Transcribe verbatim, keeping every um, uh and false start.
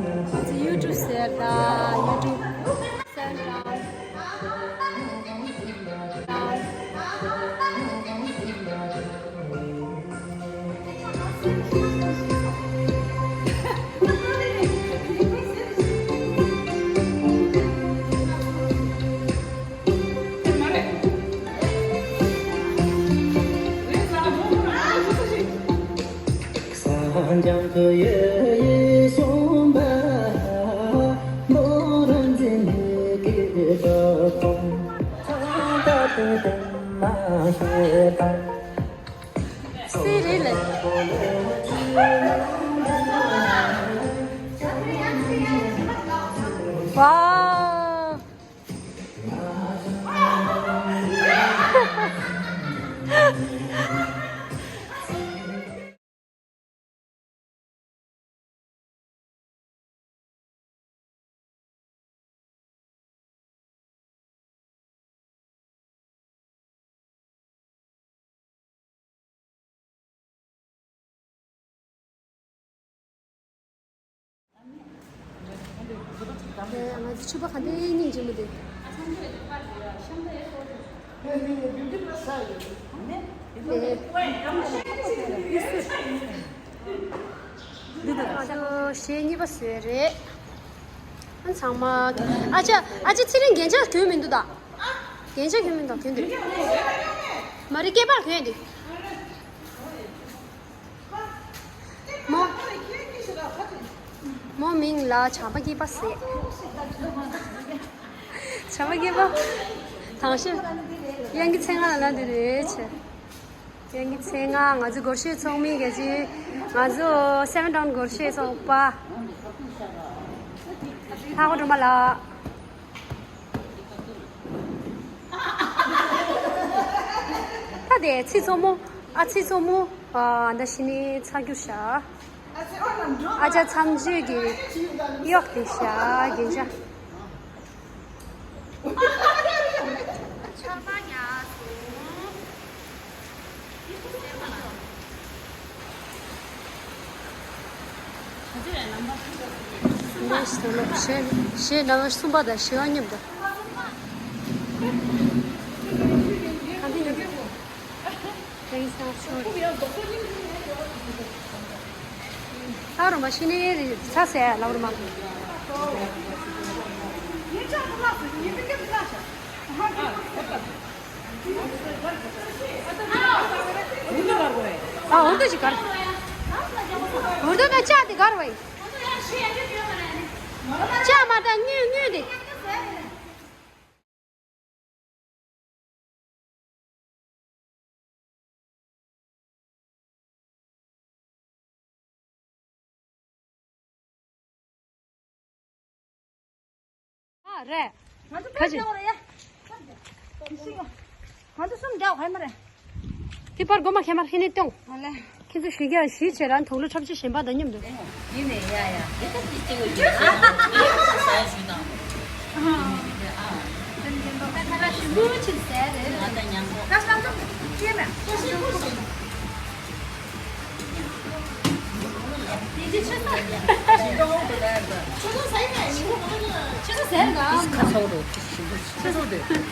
ང་ཚོ་ཡུ་ཊུབ་ཟེར་ད་ཡུ་ཊུབ་ཟེར་ད། སི་རི་ལེ། ཝའོ། ང་ཚོ་ཕྱུ་པ་ག་འདྲའི་སྙིང་རྗེ་མོ་འདུག་འདི་དང་ཨ་ཅོ་གཞས་གཉིས་པ་བཟོས་རེད། ཨ་ཚང་མ་ཨ་ཅག་ཨ་ཅག་ཚེ་རིང་རྒྱན་ཆ་གྱོན་མི་འདུག་ད། རྒྱན་ཆ་གྱོན་མི་འདུག་གྱོན་འདུག་མ་རེད་སྐེད་པར་གྱོན་འདུག་མོ། མོ་མིང་ལ་བྱམས་པ་སྐྱིད་པ་ཟེར། བྱམས་པ་སྐྱིད་པ། དང་ཤོས། དབྱངས་ཀྱི་མཚན་ལ་ལ་འདི་རེད་ཆེ། དབྱངས་ཀྱི་མཚན་ང་ང་ཚོ་སྒོར་གཞས་ཚོགས་མི་གལ་ཆེ། ང་ཚོ་སེ་ཝན་ཊའུན་སྒོར་གཞས་ཚོགས་པ། ལྷག་པ་སྒྲོལ་མ་ལགས། ད་དེ་ཚེ་མཚོ་མོ། ཨ་ཚེ་མཚོ་མོ། ཨ་ད་ཤི་ནི་ཚ་རྒྱུ་ཤ། ཨ་ཅག་མཚམས་གཅོད་ཀྱི་གཡོག་དེ་ཤ་རྒྱན་ཆ། ཆར་པ་ཉག་སོང་། གཞས་གཞས་ནང་གསུམ་པ་དང་བཞི་བ་མཉམ་དུ། གང་དེ་ཡིན། Thanks, I'm sorry. ལྷག་རུ་མ་ཤི་ནས་རེད་ཚ་ཟེར་ལྷག་རུ་མ། ཨ་འུར་རྡོ་ཞིག་གར། འུར་རྡོ་ན་ལྕགས་དེ་གར་བའི། ལྕགས་མ་ད་དངུལ་དངུལ་དེ། ཨ་རེད། ང་ཚོ་ཁ་ཅིག་ང་ཚོ་གསུམ་འདྲ་བ་མ་རེད། དེ་པར་སྒོ་མ་ཁེ་མར་ཧེ་ནས་སྟོང་། ཨ་ལེ། ཁྱེད་ཚོ་ཞི་རྒྱ་ཞི་བྱེད་རང་དུག་ལོ་འཁྲབ་ཆ་གཞན་པ་དང་མཉམ་དུ། ཡིན་ནས་ཡ་ཡ། དེ་ལྟར་གྱི་སྐྱེ་བོ་ཡོད་ས་ས་ཞུས་དང་། ཨ། ད་ཁ་ལག་ཞིམ་པོ་ཅིག་ཟས་རེད། ང་ད་ཉང་ཁོག་ད་ཤ་འཛོམས་སྐྱེས་མེད། ཤ་ཤ་ཁུར་སོང་། དེ་ཅི་ཆེ་ས། ཆེ་ས་ཟས་རེད་ག་ཁ་ཚ་བོ་རེད་ཞིམ་པོ་ཆེ་ས་དེ།